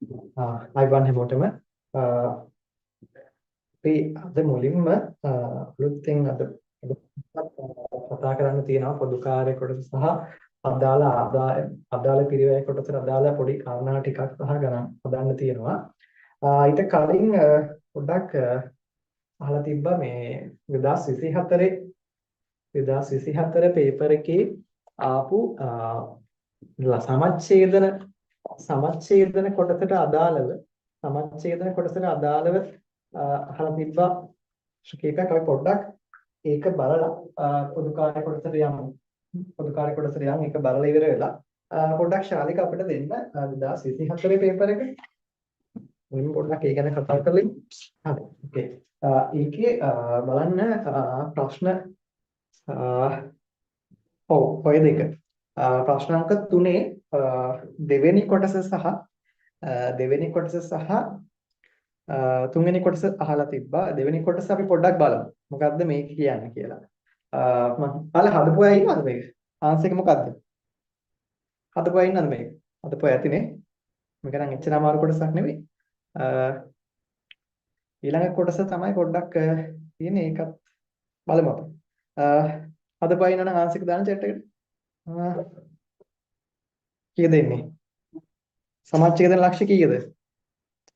අයිබෝන් හැමෝටම. අපි අද මුලින්ම අලුතෙන් අද කතා කරන්න තියෙනවා පොදු කාර්ය කොටස සහ අදාළ ආදායම් අදාළ පිරිවැය කොටසට අදාළ පොඩි කාරණා ටිකක් සහ ගණන් හදන්න තියෙනවා. ඊට කලින් පොඩ්ඩක් අහලා තිබ්බා මේ 2024 පේපර් එකේ ආපු සමච්ඡේදන සමච්ඡේදන කොටසට අදාළව අහලා තිබ්බා කීපයක්. අපි පොඩ්ඩක් ඒක බලලා පොදු කාර්ය කොටසට යමු. පොදු කාර්ය කොටසට යන් ඒක බලලා ඉවර වෙලා පොඩ්ඩක් ශාලික අපිට දෙන්න 2024 පේපර් එක. මුලින්ම පොඩ්ඩක් ඒ ගැන කතා කරලා ඉමු. හරි. ඕකේ. ඒකේ බලන්න ප්‍රශ්න, ඔව් ඔය දෙක. ප්‍රශ්න අංක 3 දෙවෙනි කොටස සහ තුන්වෙනි කොටස අහලා තිබ්බා. දෙවෙනි කොටස අපි පොඩ්ඩක් බලමු. මොකද්ද මේක කියන්නේ කියලා. මම ඔයාලා හදපු අය ඉන්නවද මේක? ආන්සර් එක මොකද්ද? හදපු අය ඉන්නවද මේක? හදපු අය ඇතිනේ. මේක නම් එච්චර අමාරු කොටසක් නෙවෙයි. ඊළඟ කොටස තමයි පොඩ්ඩක් තියෙන්නේ. ඒකත් බලමු අපි. හදපු අය ඉන්නවනම් ආන්සර් එක දාන්න චැට් එකට. කීයද එන්නේ? සමච්ඡේදන ලක්ෂ්‍ය කීයද?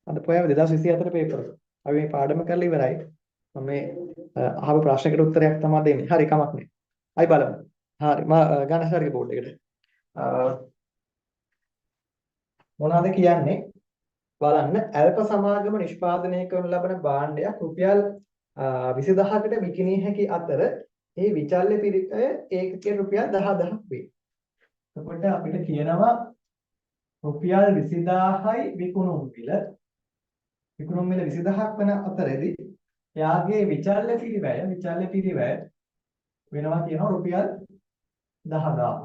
හදපු අය 2024 පේපර් එක. අපි මේ පාඩම කරලා ඉවරයි. මම මේ අහපු ප්‍රශ්නයකට උත්තරයක් තමයි දෙන්නේ. හරි, කමක් නෑ. ආයි බලමු. හරි, මම ගන්න සර්ගේ බෝඩ් එකට. මොනවද කියන්නේ? බලන්න, ඇල්ප සමාගම නිෂ්පාදනය කරනු ලබන භාණ්ඩයක් රුපියල් 20000කට විකිණිය හැකි අතර ඒ විචල්‍ය පිරිවැය ඒකකයේ රුපියල් 10000ක් වේ. එතකොට අපිට කියනවා රුපියල් 20000යි විකුණුම් මිල. විකුණුම් මිල 20000ක් වන අතරේදී එයාගේ විචල්‍ය පිරිවැය වෙනවා කියනවා රුපියල් 10000ක්.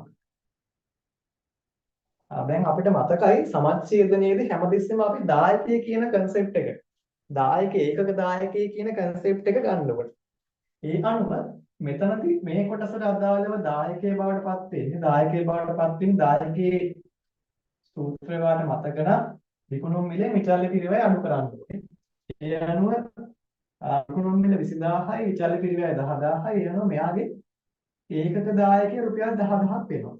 දැන් අපිට මතකයි සමච්ඡේදනයේදී හැමතිස්සෙම අපි දායකය කියන කන්සෙප්ට් එක, දායක ඒකක දායකය කියන කන්සෙප්ට් එක ගන්න ඕනේ. ඒ අනුව මෙතනදී මේ කොටසට අදාළව දායකයේ බවට පත් වෙන්නේ දායකයේ සූත්‍රය වාට මතක නම් විකුණුම් මිලෙන් විචල්‍ය පිරිවැය අඩු කරන්න ඕනේ. ඒ අනුව විකුණුම් මිල 20000යි විචල්‍ය පිරිවැය 10000යි. ඒ අනුව මෙයාගේ ඒකක දායකයේ රුපියල් 10000ක් වෙනවා.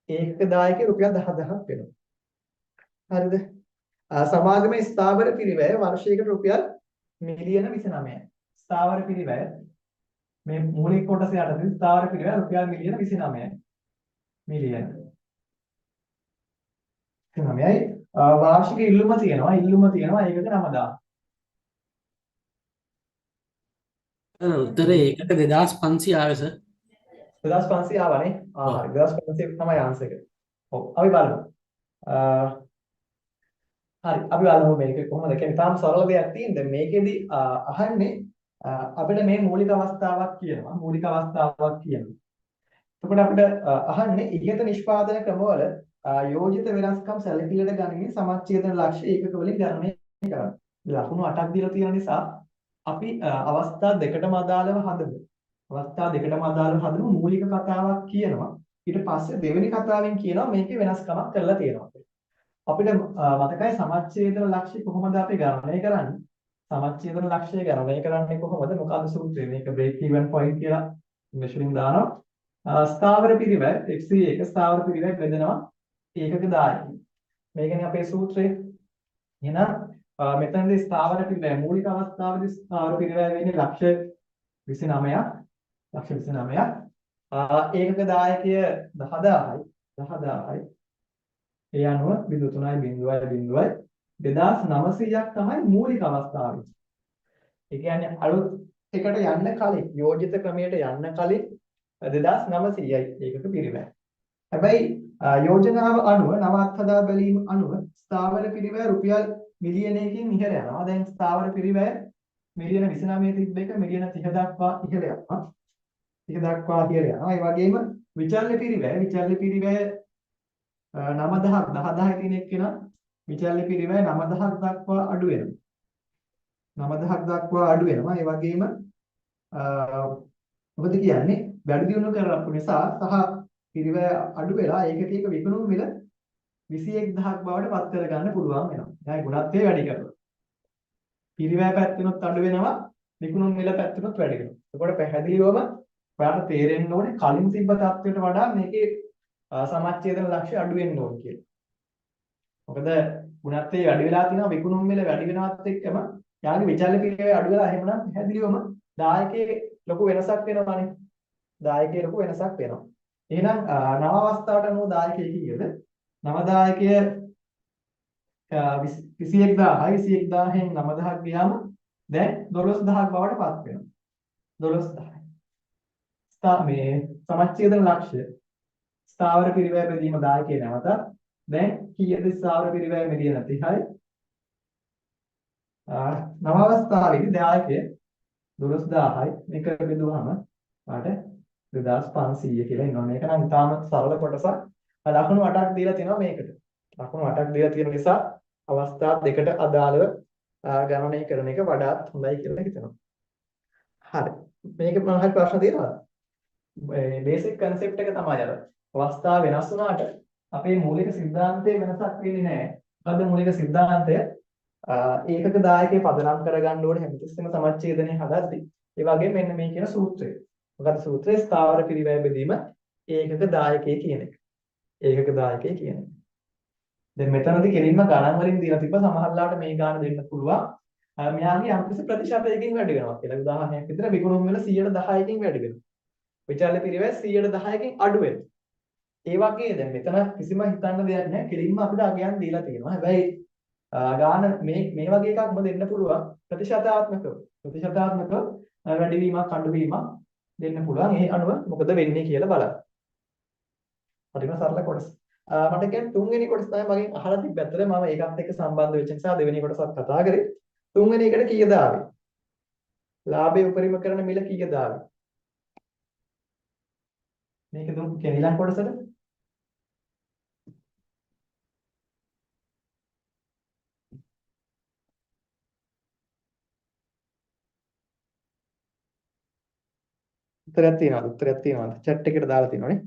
ඒකක දායකයේ රුපියල් 10000ක් වෙනවා. හරිද? සමාගමේ ස්ථාවර පිරිවැය වර්ෂයකට රුපියල් මිලියන 29යි. ස්ථාවර පිරිවැය මේ මූලික කොටස යටතේ ස්ථාවර පිරිවැය රුපියල් මිලියන 29යි. මිලියන 29යි. වාර්ෂික ඉල්ලුම තියෙනවා. ඒකක 9000. උත්තරේ ඒකක 2500 ආවේ සර්. 2500 ආවනේ. හරි, 2500 තමයි ආන්සර් එක. ඔව් අපි බලමු. හරි, අපි බලමු මේක කොහොමද කියන්නේ. තාම සරල දෙයක් තියෙන. දැන් මේකෙදි අහන්නේ අපිට මේ මූලික අවස්ථාවක් කියනවා. එතකොට අපිට අහන්නේ ඉහත නිෂ්පාදන ක්‍රමවල යෝජිත වෙනස්කම් සැලකිල්ලට ගනිමින් සමච්ඡේදන ලක්ෂ්‍ය ඒකක වලින් ගණනය කරන්න. ලකුණු 8ක් දීලා තියෙන නිසා අපි අවස්ථා දෙකටම අදාළව හදමු. මූලික කතාවක් කියනවා. ඊට පස්සේ දෙවෙනි කතාවෙන් කියනවා මේකේ වෙනස්කමක් කරලා තියෙනවා. අපිට මතකයි සමච්ඡේදන ලක්ෂ්‍ය කොහොමද අපි ගණනය කරන්නේ? සමච්ඡේදන ලක්ෂ්‍ය ගණනය කරන්නේ කොහොමද? මොකද්ද සූත්‍රය? මේක බ්‍රේක් ඉවන් පොයින්ට් කියලා ඉංග්‍රීසි වලින් දානවා. ස්ථාවර පිරිවැය FC එක ස්ථාවර පිරිවැය බෙදෙනවා ඒකක දායකයි. මේකනේ අපේ සූත්‍රය. එහෙනම් මෙතනදී ස්ථාවර පිරිවැය මූලික අවස්ථාවේදී ස්ථාවර පිරිවැය වෙන්නේ ලක්ෂ 29ක්. ලක්ෂ 29ක්. ඒකක දායකය 10000යි. 10000යි. ඒ අනුව 0.3 0.0 2900ක් තමයි මූලික අවස්ථාවේ. ඒ කියන්නේ අලුත් එකට යන්න කලින් යෝජිත ක්‍රමයට යන්න කලින් 2900යි ඒකක පිරිවැය. හැබැයි යෝජනාව අනුව නව අත්හදා බැලීම අනුව ස්ථාවර පිරිවැය රුපියල් මිලියනයකින් ඉහළ යනවා. දැන් ස්ථාවර පිරිවැය මිලියන 29 තිබ්බ එක මිලියන 30 දක්වා ඉහළ යනවා. 30 දක්වා ඉහළ යනවා. ඒ වගේම විචල්‍ය පිරිවැය 9000ක් 10000 තියෙන එක්කෙනා විචල්‍ය පිරිවැය 9000ක් දක්වා අඩු වෙනවා. 9000ක් දක්වා අඩු වෙනවා. ඒ වගේම මොකද කියන්නේ වැඩි දියුණු කරපු නිසා සහ පිරිවැය අඩු වෙලා ඒකකයක විකුණුම් මිල 21000ක් බවට පත් කරගන්න පුළුවන් වෙනවා. එයාගේ ගුණත්වය වැඩි කරනවා. පිරිවැය පැත්තෙනුත් අඩු වෙනවා, විකුණුම් මිල පැත්තෙනුත් වැඩි වෙනවා. එතකොට පැහැදිලිවම ඔයාලට තේරෙන්න ඕනේ කලින් තිබ්බ තත්ත්වයට වඩා මේකේ සමච්ඡේදන ලක්ෂ්‍ය අඩු වෙන්න ඕනේ කියලා. මොකද ගුණත්වය වැඩි වෙලා තියෙනවා, විකුණුම් මිල වැඩි වෙනවත් එක්කම යාගේ විචල්‍ය පිරිවැය අඩු වෙලා එහෙමනම් පැහැදිලිවම දායකයේ ලොකු වෙනසක් වෙනවානේ. දායකයේ ලොකු වෙනසක් වෙනවා. එහෙනම් නව අවස්ථාවට අනුව දායකය කීයද? නව දායකය 21000යි 21000න් 9000ක් ගියාම දැන් 12000ක් බවට පත් වෙනවා. 12000යි. මේ සමච්ඡේදන ලක්ෂ්‍ය ස්ථාවර පිරිවැය බෙදීම දායකය නැවතත් දැන් කීයද ස්ථාවර පිරිවැය මිලියන 30යි. නව අවස්ථාවේදී දායකය 12000යි. මේක බෙදුවහම ඔයාලට 2500 කියලා එනවා. මේක නම් ඉතාම සරල කොටසක්. ලකුණු 8ක් දීලා තියෙනවා මේකට. ලකුණු 8ක් දීලා තියෙන නිසා අවස්ථා දෙකට අදාළව ගණනය කරන එක වඩාත් හොඳයි කියලා හිතෙනවා. හරි. මේක මොන හරි ප්‍රශ්න තියෙනවද? මේ බේසික් කන්සෙප්ට් එක තමයි අර. අවස්ථා වෙනස් වුණාට අපේ මූලික සිද්ධාන්තයේ වෙනසක් වෙන්නේ නැහැ. මොකද්ද මූලික සිද්ධාන්තය? ඒකක දායකයේ පදනම් කරගන්න ඕනේ හැමතිස්සෙම සමච්ඡේදනය හදද්දී. ඒ වගේම මෙන්න මේ කියන සූත්‍රය. මොකද්ද සූත්‍රය? ස්ථාවර පිරිවැය බෙදීම ඒකක දායකයේ කියන එක. ඒකක දායකයේ කියන එක. දැන් මෙතනදී කෙලින්ම ගණන් වලින් දීලා තිබ්බ සමහරලාට මේ ගාන දෙන්න පුළුවන්. මෙයාගේ යම්කිසි ප්‍රතිශතයකින් වැඩි වෙනවා කියලා. උදාහරණයක් විදිහට විකුණුම් මිල 10%කින් වැඩි වෙනවා. විචල්‍ය පිරිවැය 10%කින් අඩු වෙනවා. ඒ වගේ දැන් මෙතන කිසිම හිතන්න දෙයක් නැහැ. කෙලින්ම අපිට අගයන් දීලා තියෙනවා. හැබැයි ගාන මේ මේ වගේ එකක්ම දෙන්න පුළුවන් ප්‍රතිශතාත්මකව. ප්‍රතිශතාත්මකව වැඩිවීමක් අඩුවීමක් දෙන්න පුළුවන්. ඒ අනුව මොකද වෙන්නේ කියලා බලන්න. හරිම සරල කොටස. මට කියන්නේ තුන්වෙනි කොටස තමයි මගෙන් අහලා තිබ්බ. ඇත්තට මම ඒකත් එක්ක සම්බන්ධ වෙච්ච නිසා දෙවෙනි කොටසත් කතා කරේ. තුන්වෙනි එකට කීයද ආවේ? ලාභය උපරිම කරන මිල කීයද ආවේ? මේක දුන් කියන්නේ ඊළඟ කොටසට. උත්තරයක් තියෙනවද? උත්තරයක් තියෙනවද? චැට් එකට දාලා තියෙනවනේ.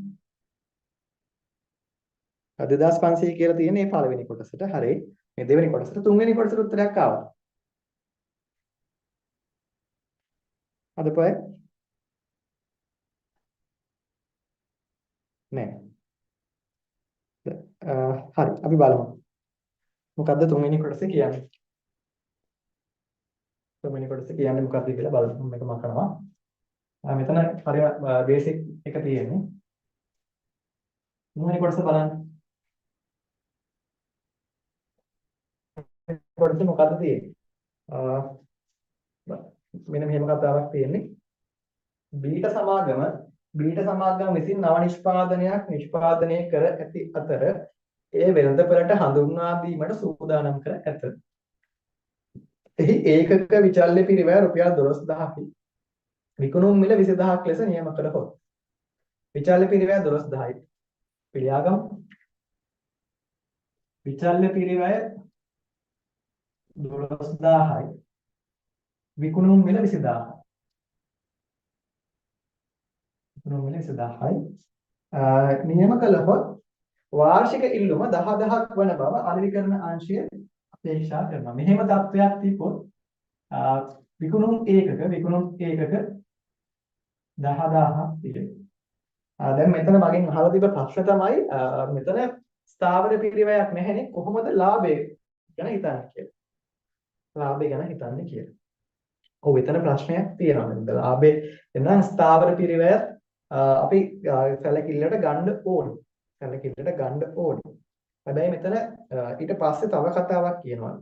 2500 කියලා තියෙන මේ පළවෙනි කොටසට. හරි. මේ දෙවෙනි කොටසට තුන්වෙනි කොටසට උත්තරයක් ආවා. අදපොය නෑ. හරි අපි බලමු. මොකද්ද තුන්වෙනි කොටස කියන්නේ? තුන්වෙනි කොටස කියන්නේ මොකද්ද කියලා බලමු. මේක මකනවා. මෙතන හරිය බේසික් එක තියෙන්නේ. තුන්වෙනි කොටස බලන්න. කොටස මොකද්ද තියෙන්නේ? මෙන්න මෙහෙම කතාවක් තියෙන්නේ. බීට සමාගම විසින් නව නිෂ්පාදනයක් නිෂ්පාදනය කර ඇති අතර එය වෙළඳපළට හඳුන්වා දීමට සූදානම් කර ඇත. එහි ඒකක විචල්‍ය පිරිවැය රුපියල් 12000කි. විකුණුම් මිල 20000ක් ලෙස නියම කළහොත්. විචල්‍ය පිරිවැය 12000යි. පිළියාගමු. විචල්‍ය පිරිවැය 12000යි. විකුණුම් මිල 20000යි. විකුණුම් මිල 20000යි. නියම කළහොත් වාර්ෂික ඉල්ලුම 10000ක් වන බව අලෙවිකරණ අංශය අපේක්ෂා කරනවා. මෙහෙම තත්ත්වයක් තිබ්බොත් විකුණුම් ඒකක 10000ක් තියෙනවා. දැන් මෙතන මගෙන් අහලා තිබ්බ ප්‍රශ්න තමයි මෙතන ස්ථාවර පිරිවැයක් නැහැනේ කොහොමද ලාභය ගැන හිතන්නේ කියලා. ලාභය ගැන හිතන්නේ කියලා. ඔව් එතන ප්‍රශ්නයක් තියෙනවා. නේද? ලාභේ එනම් ස්ථාවර පිරිවැයත් අපි සැලකිල්ලට ගන්න ඕනේ. සැලකිල්ලට ගන්න ඕනේ. හැබැයි මෙතන ඊට පස්සේ තව කතාවක් කියනවා.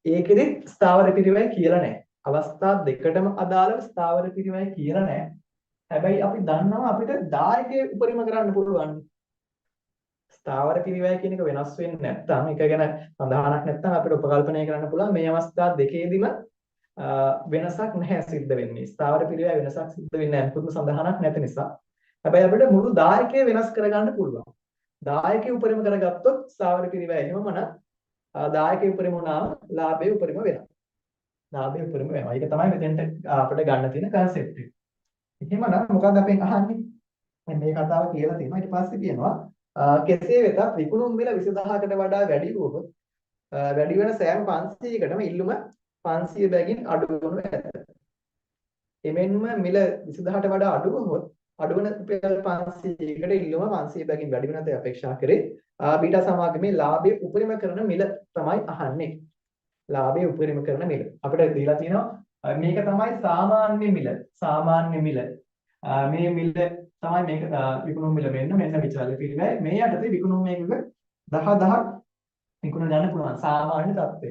ඒකෙදි ස්ථාවර පිරිවැය කියලා නැහැ. අවස්ථා දෙකටම අදාළව ස්ථාවර පිරිවැය කියලා නැහැ. හැබැයි අපි දන්නවා අපිට දායකයේ උපරිම කරන්න පුළුවන්. ස්ථාවර පිරිවැය කියන එක වෙනස් වෙන්නේ නැත්නම් ඒක ගැන සඳහනක් නැත්නම් අපිට උපකල්පනය කරන්න පුළුවන් මේ අවස්ථා දෙකේදීම වෙනසක් නැහැ සිද්ධ වෙන්නේ. ස්ථාවර පිරිවැය වෙනසක් සිද්ධ වෙන්නේ නැහැ. මුකුත්ම සඳහනක් නැති නිසා. හැබැයි අපිට මුළු දායකය වෙනස් කරගන්න පුළුවන්. දායකය උපරිම කරගත්තොත් ස්ථාවර පිරිවැය එහෙමම නම් දායකය උපරිම වුණාම ලාභය උපරිම වෙනවා. ලාභය උපරිම වෙනවා. ඒක තමයි මෙතෙන්ට අපිට ගන්න තියෙන කන්සෙප්ට් එක. එහෙමනම් මොකද්ද අපෙන් අහන්නේ? දැන් මේ කතාව කියලා තියෙනවා. ඊට පස්සේ කියනවා කෙසේ වෙතත් විකුණුම් මිල 20000කට වඩා වැඩි වුවහොත් වැඩි වෙන සෑම 500කටම ඉල්ලුම 500 බැගින් අඩු වනු ඇත. එමෙන්ම මිල 20000ට වඩා අඩු වුවහොත් අඩු වන රුපියල් 500කට ඉල්ලුම 500 බැගින් වැඩි වෙන තේ අපේක්ෂා කරේ. බීටා සමාගමේ ලාභය උපරිම කරන මිල තමයි අහන්නේ. ලාභය උපරිම කරන මිල. අපිට දීලා තියෙනවා මේක තමයි සාමාන්‍ය මිල. සාමාන්‍ය මිල. මේ මිල තමයි මේක විකුණුම් මිල මෙන්න මෙන්න විචල්‍ය පිරිවැය. මේ යටතේ විකුණුම් මේකක 10000ක් විකුණ ගන්න පුළුවන් සාමාන්‍ය තත්ත්වය.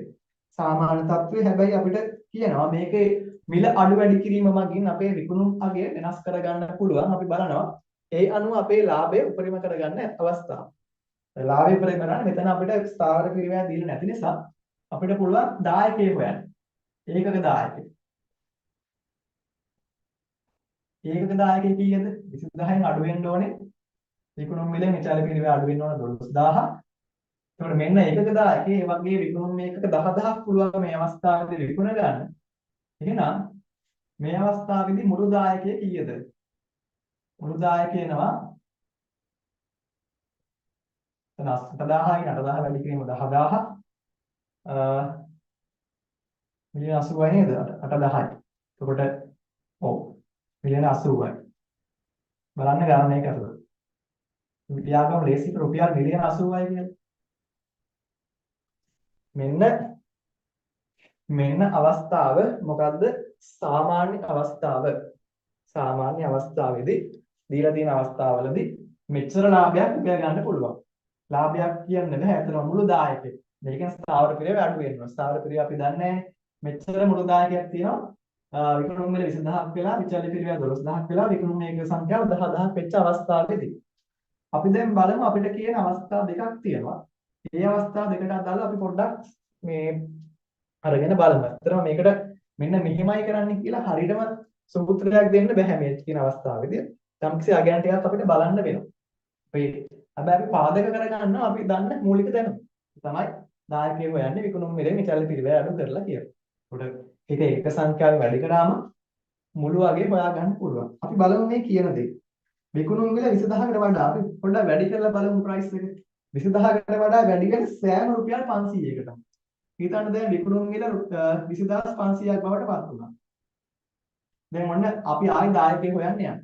සාමාන්‍ය තත්ත්වය හැබැයි අපිට කියනවා මේකේ මිල අඩු වැඩි කිරීම මගින් අපේ විකුණුම් අගය වෙනස් කරගන්න පුළුවන්. අපි බලනවා ඒ අනුව අපේ ලාභය උපරිම කරගන්න අවස්ථාව. ලාභය උපරිම කරන්න මෙතන අපිට ස්ථාවර පිරිවැය දීලා නැති නිසා අපිට පුළුවන් දායකය හොයන්න. ඒකක දායකය. ඒකක දායකය කීයද? 20000න් අඩු වෙන්න ඕනේ. විකුණුම් මිලෙන් විචල්‍ය පිරිවැය අඩු වෙන්න ඕන 12000. එතකොට මෙන්න ඒකක දායකයේ ඒ වගේ විකුණුම් මේකක 10000ක් පුළුවන් මේ අවස්ථාවේදී විකුණ ගන්න. එහෙනම් මේ අවස්ථාවේදී මුළු දායකය කීයද? මුළු දායකය එනවා එතන 8000යි 8000 වැඩි කිරීම 10000 මිලියන 80යි නේද? 8000යි. එතකොට ඔව් මිලියන 80යි. බලන්න ගණනය කරලා. ලියාගමු ලේසියට රුපියල් මිලියන 80යි කියලා. මෙන්න මෙන්න අවස්ථාව මොකද්ද? සාමාන්‍ය අවස්ථාව. සාමාන්‍ය අවස්ථාවේදී දීලා තියෙන අවස්ථාවලදී මෙච්චර ලාභයක් උපයා ගන්න පුළුවන්. ලාභයක් කියන්න බෑ. ඇත්තටම මුළු දායකය. මේකෙන් ස්ථාවර පිරිවැය අඩු වෙනවා. ස්ථාවර පිරිවැය අපි දන්නේ නැහැ. මෙච්චර මුළු දායකයක් තියෙනවා. විකුණුම් මිල 20000ක් වෙලා විචල්‍ය පිරිවැය 12000ක් වෙලා විකුණුම් මේක සංඛ්‍යාව 10000ක් වෙච්ච අවස්ථාවේදී අපි දැන් බලමු අපිට කියන අවස්ථා දෙකක් තියෙනවා. මේ අවස්ථා දෙකට අදාළව අපි පොඩ්ඩක් මේ අරගෙන බලමු. ඇත්තටම මේකට මෙන්න මෙහෙමයි කරන්න කියලා හරියටම සූත්‍රයක් දෙන්න බැහැ මේ කියන අවස්ථාවේදී. යම්කිසි අගයන් ටිකක් අපිට බලන්න වෙනවා. අපි හැබැයි අපි පාදක කරගන්නවා අපි දන්න මූලික දැනුම. තමයි දායකයෝ හොයන්නේ විකුණුම් මිලෙන් විචල්‍ය පිරිවැය අඩු කරලා කියලා. ඒකට ඒක එක සංඛ්‍යාවෙන් වැඩි කරාම මුළු අගය හොයා ගන්න පුළුවන්. අපි බලමු මේ කියන දේ. විකුණුම් මිල 20000කට වඩා අපි පොඩ්ඩක් වැඩි කරලා බලමු ප්‍රයිස් එක. 20000කට වඩා වැඩි වෙන සෑම රුපියල් 500කටම. හිතන්න දැන් විකුණුම් මිල 20500ක් බවට පත් වුණා. දැන් ඔන්න අපි ආයි දායකයෙක් හොයන්න යන්නේ.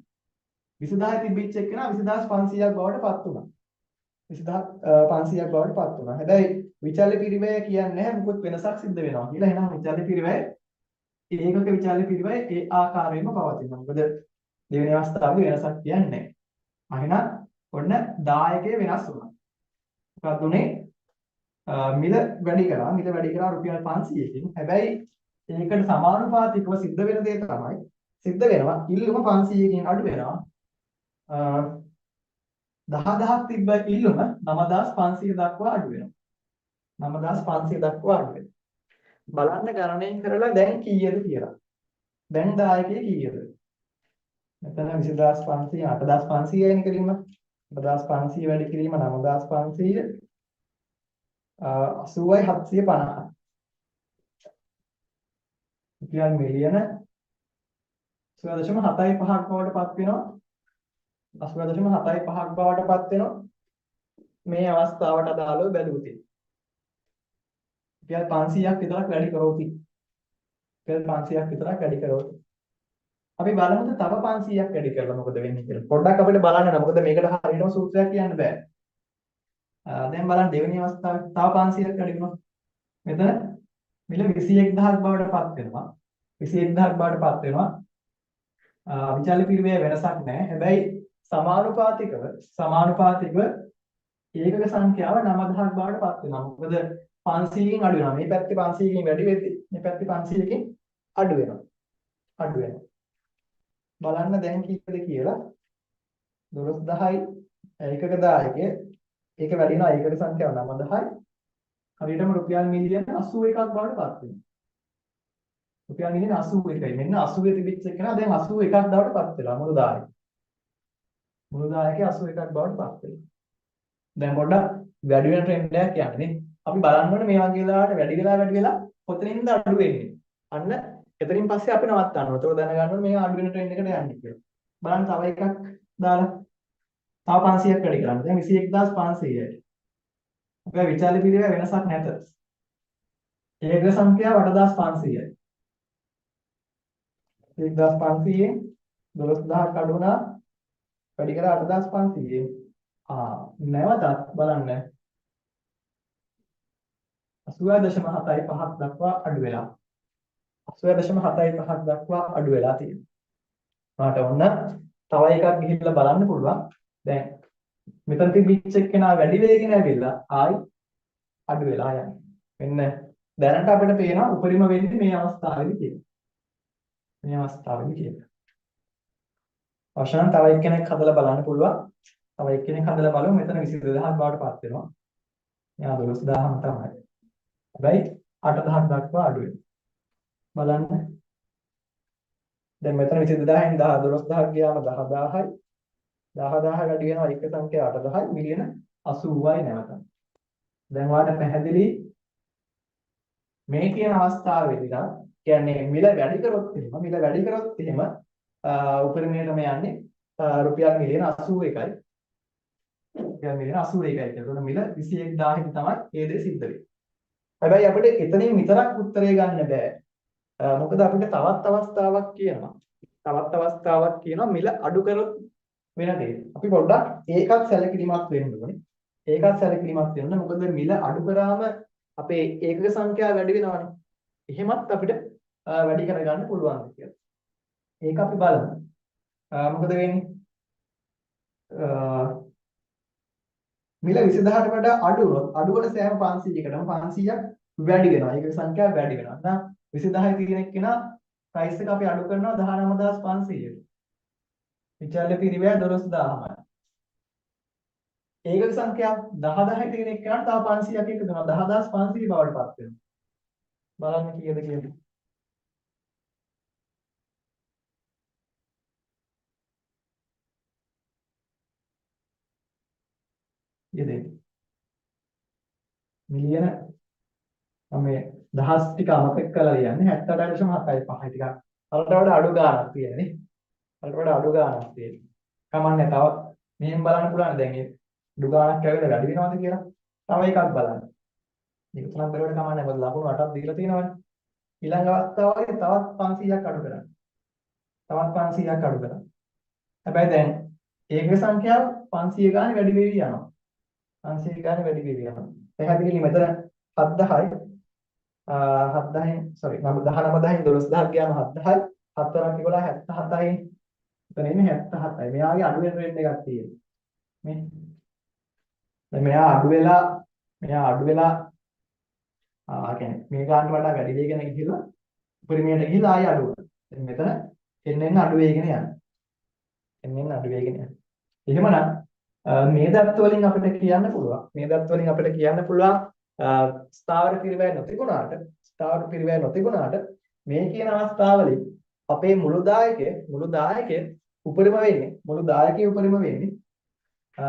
20000 තිබිච්ච එකන 20500ක් බවට පත් වුණා. 20500ක් බවට පත් වුණා. හැබැයි විචල්‍ය පිරිවැය කියන්නේ නැහැ මොකොත් වෙනසක් සිද්ධ වෙනවා කියලා. එහෙනම් විචල්‍ය පිරිවැය ඒකක විචල්‍ය පිරිවැය ඒ ආකාරයෙන්ම පවතිනවා. මොකද දෙවෙනි අවස්ථාවේදී වෙනසක් කියන්නේ නැහැ. එහෙනම් ඔන්න දායකය වෙනස් වුණා. මොකක්ද උනේ? මිල වැඩි කරා. මිල වැඩි කරා රුපියල් 500කින්. හැබැයි ඒකට සමානුපාතිකව සිද්ධ වෙන දේ තමයි සිද්ධ වෙනවා ඉල්ලුම 500කින් අඩු වෙනවා. 10000ක් තිබ්බ ඉල්ලුම 9500 දක්වා අඩු වෙනවා. 9500 දක්වා අඩු වෙනවා. බලන්න ගණනය කරලා දැන් කීයද කියලා. දැන් දායකය කීයද? මෙතන 20500 8500 නේ කිරීම. 8500 වැඩි කිරීම 9500 80යි 750. රුපියල් මිලියන 80.75ක් බවට පත් වෙනවා. 80.75ක් බවට පත් වෙනවා. මේ අවස්ථාවට අදාළව බැලුවොත්. රුපියල් 500ක් විතරක් වැඩි කරොත්. රුපියල් 500ක් විතරක් වැඩි කරොත්. අපි බලමුද තව 500ක් වැඩි කරලා මොකද වෙන්නේ කියලා. පොඩ්ඩක් අපිට බලන්න ඕන. මොකද මේකට හරියටම සූත්‍රයක් කියන්න බෑ. දැන් බලන්න දෙවෙනි අවස්ථාවේ තව 500ක් වැඩි වුණොත් මෙතන මිල 21000ක් බවට පත් වෙනවා. 21000ක් බවට පත් වෙනවා. විචල්‍ය පිරිවැය වෙනසක් නෑ. හැබැයි සමානුපාතිකව ඒකක සංඛ්‍යාව 9000ක් බවට පත් වෙනවා. මොකද 500කින් අඩු වෙනවා. මේ පැත්තේ 500කින් වැඩි වෙද්දි මේ පැත්තේ 500කින් අඩු වෙනවා. අඩු වෙනවා. බලන්න දැන් කීයද කියලා. 12000යි ඒකක දායකය. ඒක වැඩි වෙනවා ඒකක සංඛ්‍යාව 9000යි. හරියටම රුපියල් මිලියන 81ක් බවට පත් වෙනවා. රුපියල් මිලියන 81යි. මෙන්න 80 තිබිච්ච එක නා දැන් 81ක් බවට පත් වෙලා මුළු දායකය. මුළු දායකය 81ක් බවට පත් වෙලා. දැන් පොඩ්ඩක් වැඩි වෙන ට්‍රෙන්ඩ් එකක් යන්නේ නේ. අපි බලන්න ඕනේ මේ වගේ වෙලාවට වැඩි වෙලා වැඩි වෙලා කොතනින්ද අඩු වෙන්නේ. අන්න එතනින් පස්සේ අපි නවත්තන්න ඕනේ. එතකොට දැනගන්න ඕනේ මේ අඩු වෙන ට්‍රෙන්ඩ් එකට යන්නේ කියලා. බලන්න තව එකක් දාලා. තව 500ක් වැඩි කරන්න. දැන් 21500යි. අපේ විචල්‍ය පිරිවැය වෙනසක් නැත. ඒකක සංඛ්‍යාව 8500යි. 1500න් 12000ක් අඩු වුණා වැඩි කරා 8500න්. නැවතත් බලන්න 80.75ක් දක්වා අඩු වෙලා 80.75ක් දක්වා අඩු වෙලා තියෙනවා. ඔයාලට ඔන්න තව එකක් ගිහිල්ලා බලන්න පුළුවන්. දැන් මෙතන තිබිච්ච එක්කෙනා වැඩි වේගෙන ඇවිල්ලා ආයි අඩු වෙලා යනවා. මෙන්න දැනට අපිට පේනවා උපරිම වෙන්නේ මේ අවස්ථාවේදී කියලා. මේ අවස්ථාවේදී කියලා. අවශ්‍ය නම් තව එක්කෙනෙක් හදලා බලන්න පුළුවන්. තව එක්කෙනෙක් හදලා බලමු. මෙතන 22000ක් බවට පත් වෙනවා. මෙයා 12000ම තමයි. හැබැයි 8000ක් දක්වා අඩු වෙනවා. බලන්න. දැන් මෙතන 22000න් 12000ක් ගියාම 10000යි. 10000 වැඩි වෙනවා එක සංඛ්‍යා 8000යි මිලියන 80යි නැවත. දැන් ඔයාලට පැහැදිලි මේ කියන අවස්ථාවේදී නම් කියන්නේ මිල වැඩි කරොත් එහෙම උපරිමයටම යන්නේ රුපියල් මිලියන 81යි. රුපියල් මිලියන 81යි කියලා. ඒතකොට මිල 21000 තමයි ඒ දේ සිද්ධ වෙන්නේ. හැබැයි අපිට එතනින් විතරක් උත්තරේ ගන්න බෑ. මොකද අපිට තවත් අවස්ථාවක් කියනවා. තවත් අවස්ථාවක් කියනවා මිල අඩු කරොත් වෙන දේ. අපි පොඩ්ඩක් ඒකත් සැලකිලිමත් වෙන්න ඕනේ. ඒකත් සැලකිලිමත් වෙන්න ඕනේ. මොකද මිල අඩු කරාම අපේ ඒකක සංඛ්‍යාව වැඩි වෙනවනේ. එහෙමත් අපිට වැඩි කරගන්න පුළුවන් කියලා. ඒක අපි බලමු. මොකද වෙන්නේ? මිල 20000ට වඩා අඩු වුණොත් අඩු වන සෑම 500කටම 500ක් වැඩි වෙනවා. ඒකක සංඛ්‍යාව වැඩි වෙනවා. නැත්නම් 20000 තියෙන එක්කෙනා ප්‍රයිස් එක අපි අඩු කරනවා 19500ට. විචල්‍ය පිරිවැය 12000මයි. ඒකක සංඛ්‍යාව 10000 තියෙන එක්කෙනාට තව 500ක් එකතු වෙනවා. 10500 බවට පත් වෙනවා. බලන්න කීයද කියලා. කීයද? මිලියන මම මේ දහස් ටික අමතක කරලා ලියන්නේ 78.75 ටිකක්. අරට වඩා අඩු ගාණක් තියෙන්නේ. අරට වඩා අඩු ගාණක් තියෙන්නේ. කමන්නේ තව මෙහෙම බලන්න පුළුවන් දැන් ඒ අඩු ගාණක් ඇවිල්ලා වැඩි වෙනවද කියලා. තව එකක් බලන්න. මේක තුනක් බැලුවට කමන්නේ මොකද ලකුණු 8ක් දීලා තියෙනවනේ. ඊළඟ අවස්ථාවේදී තවත් 500ක් අඩු කරන්න. තවත් 500ක් අඩු කරන්න. හැබැයි දැන් ඒකක සංඛ්‍යාව 500 ගානේ වැඩි වෙවි යනවා. 500 ගානේ වැඩි වෙවි යනවා. පැහැදිලි මෙතන 7000යි 7000න් සෝරි 19000න් 12000ක් ගියාම 7000යි 7 වරක් 11 77යි එතන එන්නේ 77යි. මෙයාගේ අඩු වෙන රේට් එකක් තියෙනවා. මේ දැන් මෙයා අඩු වෙලා කියන්නේ මේ ගානට වඩා වැඩි වෙගෙන ගිහිල්ලා උපරිමයට ගිහිල්ලා ආයෙ අඩු වෙනවා. දැන් මෙතන එන්න එන්න අඩු වෙගෙන යනවා. එන්න එන්න අඩු වෙගෙන යනවා. එහෙමනම් මේ දත්ත වලින් අපිට කියන්න පුළුවන්. මේ දත්ත වලින් අපිට කියන්න පුළුවන් ස්ථාවර පිරිවැය නොතිබුණාට මේ කියන අවස්ථාවලින් අපේ මුළු දායකය උපරිම වෙන්නේ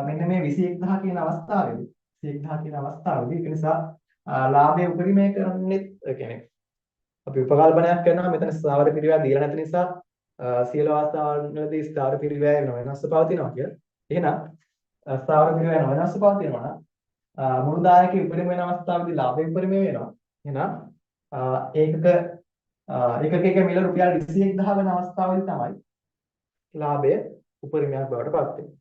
මෙන්න මේ 21000 කියන අවස්ථාවේදී 21000 කියන අවස්ථාවේදී. ඒක නිසා ලාභය උපරිමය කරන්නේ ඒ කියන්නේ අපි උපකල්පනයක් කරනවා මෙතන ස්ථාවර පිරිවැය දීලා නැති නිසා සියලු අවස්ථාවලදී ස්ථාවර පිරිවැය නොවෙනස්ව පවතිනවා කියලා. එහෙනම් ස්ථාවර පිරිවැය නොවෙනස්ව පවතිනවා නම් මුළු දායකයේ උපරිම වෙන අවස්ථාවේදී ලාභය උපරිම වෙනවා. එහෙනම් ඒකක මිල රුපියල් 21000 වෙන අවස්ථාවේදී තමයි ලාභය උපරිමයක් බවට පත් වෙන්නේ.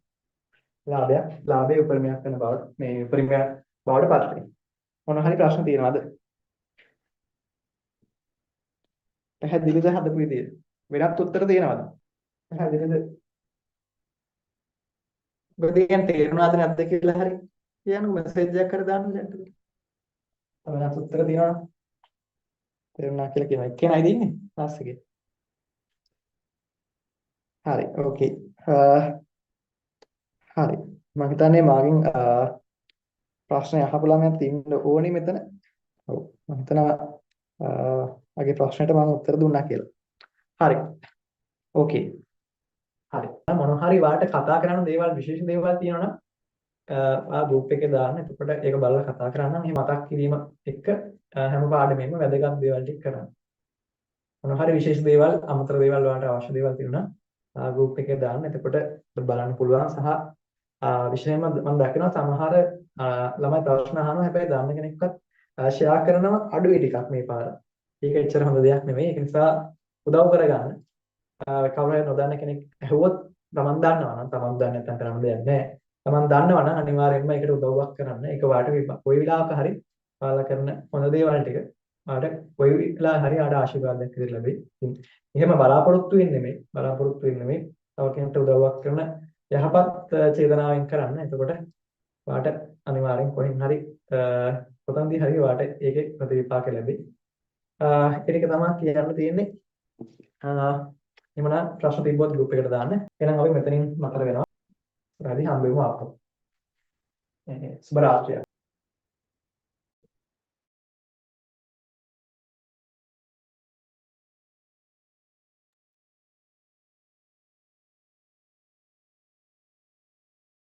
ලාභය උපරිමයක් වෙන බවට මේ උපරිමයක් බවට පත් වෙනවා. මොන හරි ප්‍රශ්න තියෙනවද? පැහැදිලිද හදපු විදිය? වෙනත් උත්තර තියෙනවද? පැහැදිලිද? මොකද කියන්නේ තේරුණාද නැද්ද කියලා හරි කියන්නකො මෙසේජ් එකක් හරි දාන්න දැන්. තව වෙනත් උත්තර තියෙනවද? තේරුණා කියලා කියනවා. එක්කෙනයිද ඉන්නේ ක්ලාස් එකේ? හරි ඕකේ. හරි. මම හිතන්නේ මාගෙන් ප්‍රශ්න අහපු ළමයාත් ඉන්න ඕනේ මෙතන. ඔව් මම හිතනවා මගේ ප්‍රශ්නෙට මම උත්තර දුන්නා කියලා. හරි. ඕකේ. හරි. මොන හරි වාට කතා කරන්න දේවල් විශේෂ දේවල් තියෙනවා නම් ආ ගෲප් එකේ දාන්න. එතකොට ඒක බලලා කතා කරන්න. මේ මතක් කිරීම එක්ක හැම පාඩමෙම වැදගත් දේවල් ටික කරන්න. මොන හරි විශේෂ දේවල් අමතර දේවල් ඔයාලට අවශ්‍ය දේවල් තියෙනවා නම් ගෲප් එකේ දාන්න. එතකොට බලන්න පුළුවන් සහ විශේෂයෙන්ම මම දකිනවා සමහර ළමයි ප්‍රශ්න අහනවා, හැබැයි දන්න කෙනෙක්වත් ෂෙයා කරනවා අඩුයි ටිකක් මේ පාර. ඒක එච්චර හොඳ දෙයක් නෙමෙයි. ඒක නිසා උදව් කරගන්න. කවුරු හරි නොදන්න කෙනෙක් ඇහුවොත් තමන් දන්නවා නම්, තමන් දන්නේ නැත්නම් කරන්න දෙයක් නැහැ. තමන් දන්නවා නම් අනිවාර්යයෙන්ම ඒකට උදව්වක් කරන්න. ඒක ඔයාලට කොයි වෙලාවක හරි ඔයාලා කරන හොඳ දේවල් ටික ඔයාලට කොයි වෙලාව හරි ආට ආශිර්වාදයක් විදිහට ලැබෙයි. ඉතින් එහෙම බලාපොරොත්තු වෙන්නේ නෙමෙයි. බලාපොරොත්තු වෙන්නේ නෙමෙයි. තව කෙනෙක්ට උදව්වක් කරන යහපත් චේතනාවෙන් කරන්න. එතකොට ඔයාට අනිවාර්යෙන් කොහෙන් හරි කොතනදී හරි ඔයාට ඒකේ ප්‍රතිවිපාක ලැබෙයි. ඒ ටික තමයි කියන්න තියෙන්නේ. එහෙමනම් ප්‍රශ්න තිබ්බොත් ගෲප් එකට දාන්න. එහෙනම් අපි මෙතනින් නතර වෙනවා. හරි, හම්බෙමු ආපහු. සුබ රාත්‍රියක්.